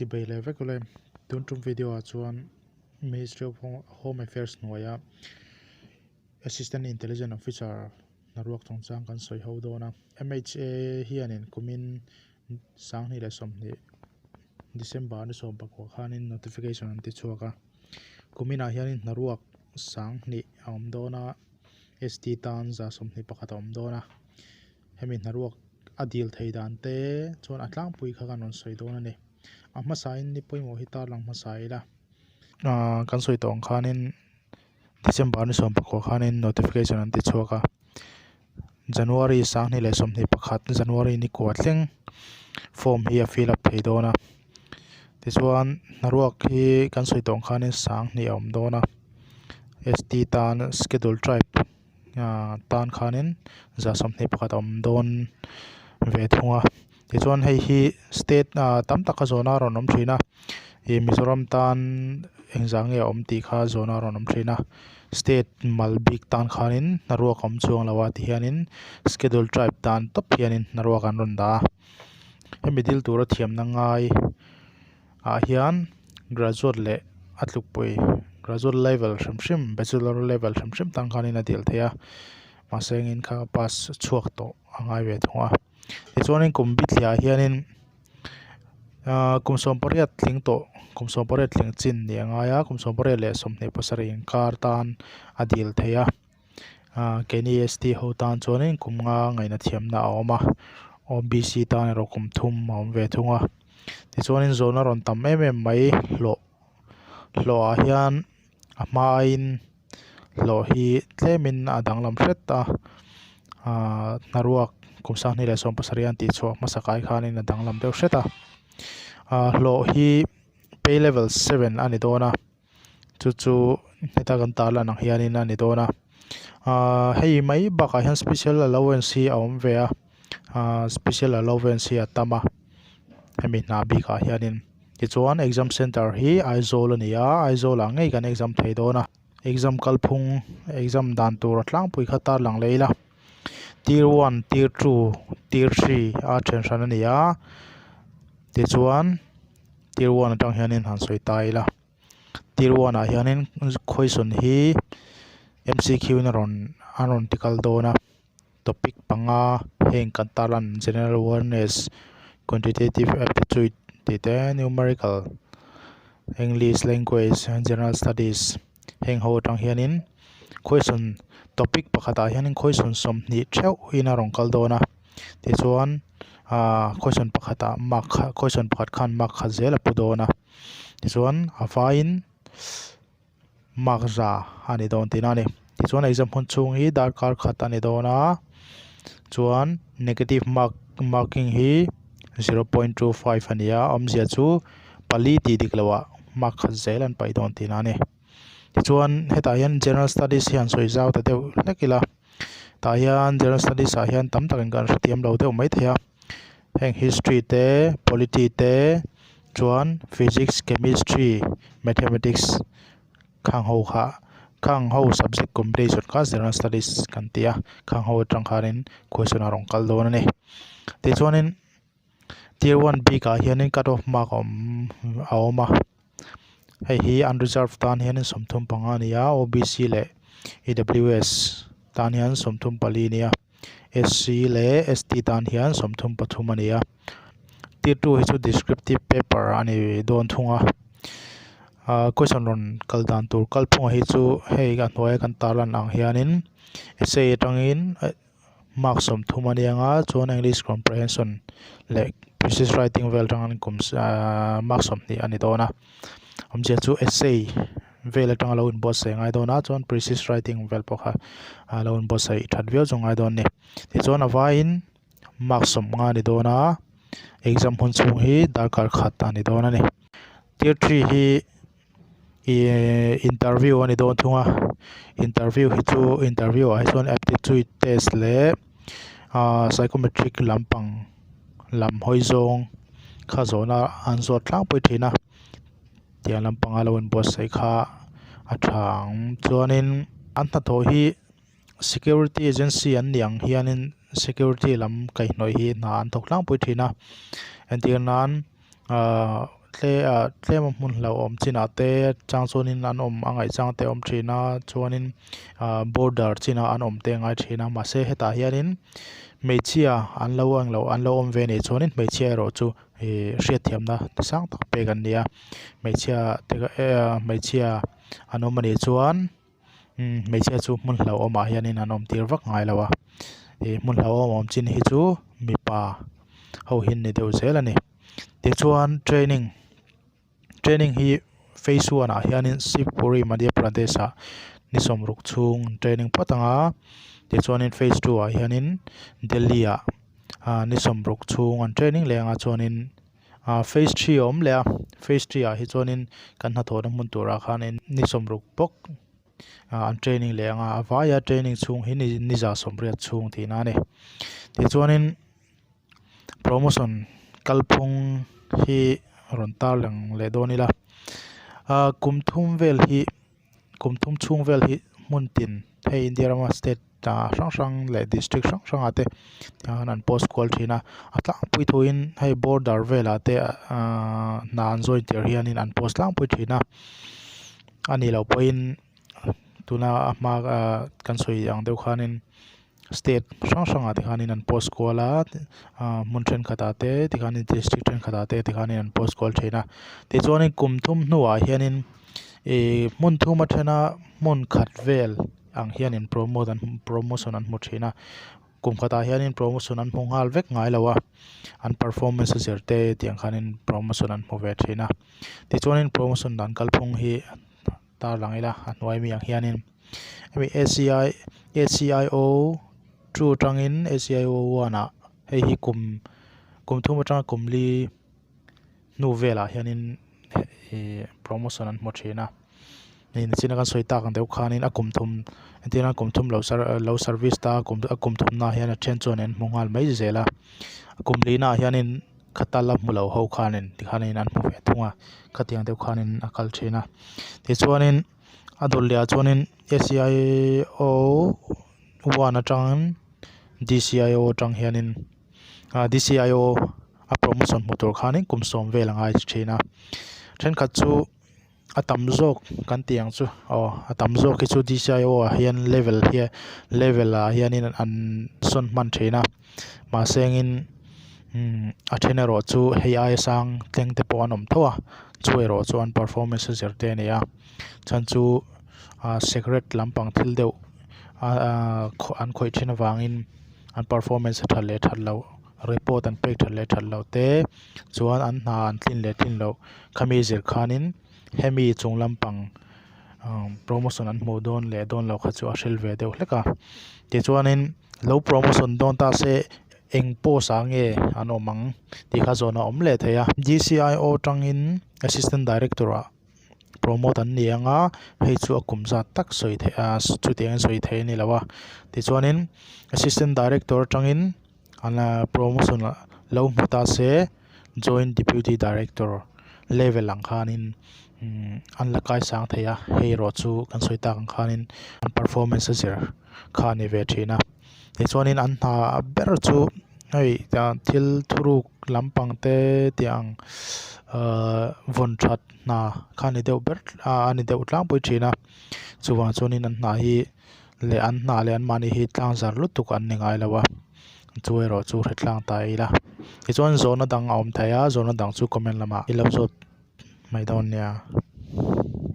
Chibai leh vek ule. Tun tum video ah chuan Ministry of Home Affairs hnuaia Assistant Intelligence Officer hnaruak chungchang kan sawi ho dawn a. M_H_A hianin kumin 2020 December ni 14 khanin notification an ti chhuak a. Kuminah hianin hnaruak 2000 a awm dawn a, S_T tan 121 a awm dawn a. Hemi hnaruak a dil thei dan te chuan a tlangpui kha kan rawn sawi dawn a ni. A hmasain ni pawimawh hi tarlang hmasa ila. Aaa kan sawi tawh ang khanin December ni 14 khanin notification an ti chhuak a. January 2021 January ni kua thleng form hi a fill up thei dawn a. Tichuan hnaruak hi kan sawi tawh ang khanin 2000 a awm dawn a. S_T tan schedule tribe ah tan khanin 121 a awm dawn ve thung a. Tichuan hei hi state ah tam taka zawhna a rawn awm thin a. Ih Mizoram tan engzah nge a awm tih kha zawhna a rawn awm thin a. State mal bik tan khanin hnaruak a awm chuang lo a tihianin schedule tribe tan tawp hianin hnaruak an rawn dah a. Hemi dil tura thiamna ngai ah hian graduate leh a tlukpui graduate level hrim hrim bachelor level hrim hrim tan khanin a dil theih a mahse engin kha pass chhuak tawh a ngai ve thung a tichuanin kum bithliah ah hianin ahh kum 18 tling tawh kum 18 tling chin nih a ngai a kum 18 leh 27 inkar tan a dil theih a ahh keini S_T ho tan chuanin kum nga ngaihna thiamna a awm a O_B_C tan erawh kum thum a awm ve thung a tichuanin zawhna rawn tam em em mai hlawh hlawh ah hian a hma aiin hlawh hi tlemin a danglam hret a ahh hnaruak kum 2017 an tih chhuah hmasa kai khanin a danglam deuh hret a ahh hlawh hi pay level 7 a ni dawn a chu chu heta kan tarlan ang hianin a ni dawn a ahh hei mai bakah hian special allowance hi a awm ve a ahh special allowance hi a tam a hemi hna bikah hianin tichuan exam center hi Aizawl a ni a Aizawl ah ngei kan exam thei dawn a exam kalphung exam dan tur a tlangpui kha tarlang leh ila tier one tier two tier three a then hran a ni a tichuan tier one atang hianin han sawi ta ila tier one ah hianin question hi M_C_Q in a rawn a rawn ti kal dawn a topic panga heng kan tarlan general awareness quantitative aptitude tih te numerical english language general studies heng ho atang hianin question topic pakhatah hianin question 20 theuh in a rawn kal dawn a tichuan ahh question pakhatah mark kha question pakhat khan mark khat zel a pu dawn a tichuan a vaiin mark za a ni dawn tihna a ni tichuan exam hun chhung hi darkar khat a ni dawn a chuan negative mark marking hi 0.25 a ni a awmzia chu pali tih dik loh ah mark khat zel an paih dawn tihna a ni tichuan hetah hian general studies hi han sawi zau ta deuh hlek ila tah hian general studies ah hian tam takin kan hrethiam lo deuh maithei a heng history te polity te chuan physics chemistry mathematics khang ho kha khang ho subject combination kha general studies kan ti a khang ho atang khanin question a rawn kal dawn a ni tichuanin tier one bikah hianin cut off mark a awm a awm a hei hi unreserved tan hianin 35 a ni a O_B_C leh E_W_S tan hian 34 a ni a S_C leh S_T tan hian 33 a ni a tier two hi chu descriptive paper a ni dawn thung a ahh question rawn kal dan tur kalphunga hi chu hei a hnuaia kan tarlan ang hianin essay atangin mark 30 a nia nga chuan english comprehension leh precis writing vel atangin kum ahh mark 20 a ni dawn a awmzia chu essay vel atanga lo inbuatsaih a ngai dawn a chuan precis writing vel pawh kha a lo inbuatsaih that viau chu a ngai dawn a ni tichuan a vaiin mark 50 a ni dawn a exam hun chhung hi darkar khat a ni dawn a ni tier three hi Ihh interview a ni dawn thung a interview hi chu interview ah hi chuan aptitude test leh ahh psychometric lampang lam hawi zawng kha zawhna an zawt tlangpui thin a tiang lampanga lo inbuatsaih kha a tha ang chuanin an hnathawh hi security agency an nih ang hianin security lam kaihhnawih hi hna an thawk tlangpui thin a entir nan ahh. tle ah tlema hmun hlauhawm chinah te chang chuanin an awm a ngaih chang te a awm thin a chuanin ah border chinah an awm te a ngai thin a mahse hetah hianin hmeichhia an lo ang lo an lo awm ve anih chuanin hmeichhia erawh chu ih hriatthiamna sang tak pek an ni a hmeichhia te hmeichhia an awm anih chuan. Umm hmeichhia chu hmun hlauhawmah hianin an awm tir vak ngai lo a ih hmun hlauhawm awm chin hi chu mipa ho hi an ni deuh zel a ni tichuan training training hi phase one ah hianin Shivpuri Madhya Pradesh ah ni sawmruk chhung an training phawt ang a tichuanin phase two ah hianin Delhi ah ah ni sawmruk chhung an training leh ang a chuanin. ah phase three a awm leh a phase three ah hi chuanin kan hnathawhna hmun turah khanin ni sawmruk bawk ah an training leh ang a a vaia training chhung hi ni ni za sawmriat chhung tihna a ni tichuanin promotion kalphung hi rawn tarlang leh dawn ila ah kum thum vel hi. Kum thum chhung vel hi hmun tin hei India rama state hrang hrang leh district hrang hrang ah te hian an post kual thin a a tlangpui thuin hei border velah te ahh hna an join tir hianin an post tlangpui thin a a nih loh pawhin tuna a hma ah kan sawi ang deuh khanin. State hrang hrangah te khanin an post kual a ah hmun thenkhatah te tikhanin district thenkhatah te tikhanin an post kual thin a tichuanin kum thum hnuah hianin ih hmun thum a then a hmun khat vel ang hianin promote an promotion an hmu thin a kum khatah hianin promotion an hmu nghal vek ngai lo a an performance a zir te tiang khanin promotion an hmu ve thin a tichuanin promotion dan kalphung hi. Tarlang ila a hnuai mi ang hianin hemi A_C_I A_C_I_O two atangin A_C_I_O one ah hei hi kum kum thum atanga kum li hnu velah hianin ihh promotion an hmu thin a hei nichina kan sawi tak ang deuh khanin a kum thum entirna kum thum lo ser lo service ta a kum a kum thum naah hian a then chuan an hmu nghal mai zel a kum li naah hianin. Khata la hmu lo ho khanin tikhanin an hmu ve thung a khatiang deuh khanin a kal thin a tichuanin a dawt leh ah chuanin A C I O one atangin D C I O atang hianin ah D C I O a promotion hmu tur khanin kum sawm vel a ngai thin a thenkhat chu. A tam zawk kan tih ang chu aw a tam zawk hi chu D C I O ah hian level hi level ah hianin an sawn hman thin a mahse engin umm a then erawh chu hei aia sang thleng te pawh an awm tho a chu erawh chu an performance a zir te a ni a chhan chu ah secret lampang thil deuh ah an khawih thin avangin an performance a that leh that loh report an pek that leh that loh te. Chuan an hna an tlin leh tlin loh khami zir khanin hemi chung lampang promotion an hmuh dawn leh dawn loh kha chu a hril ve deuh hlek a tichuanin lo promotion dawn ta se eng post ah nge an awm ang tih kha zawn a awm leh thei a D C I O tangin assistant director ah promote an ni ang a hei chu a kum zat tak sawi theih a chutiang in sawi theih a ni lo a tichuanin assistant director atangin. An promotion lo hmu ta se joint deputy director level ang khanin an la kai sang thei a hei erawh chu kan sawi tak ang khanin an performance a zir kha a ni ve thin a tichuanin an hna ber chu hei thil thuruk lampang te tih ang ahh vawn that hna kha a ni deuh ber a ni deuh tlangpui thin a chuvang chuanin an hna hi. Leh an hna leh anmahni hi tlang zar lutuk an ni ngai lo a chu erawh chu hre tlang ta ila tichuan zawhna dang a awm thei a zawhna dang chu comment lamah i lo zawt mai dawn nia.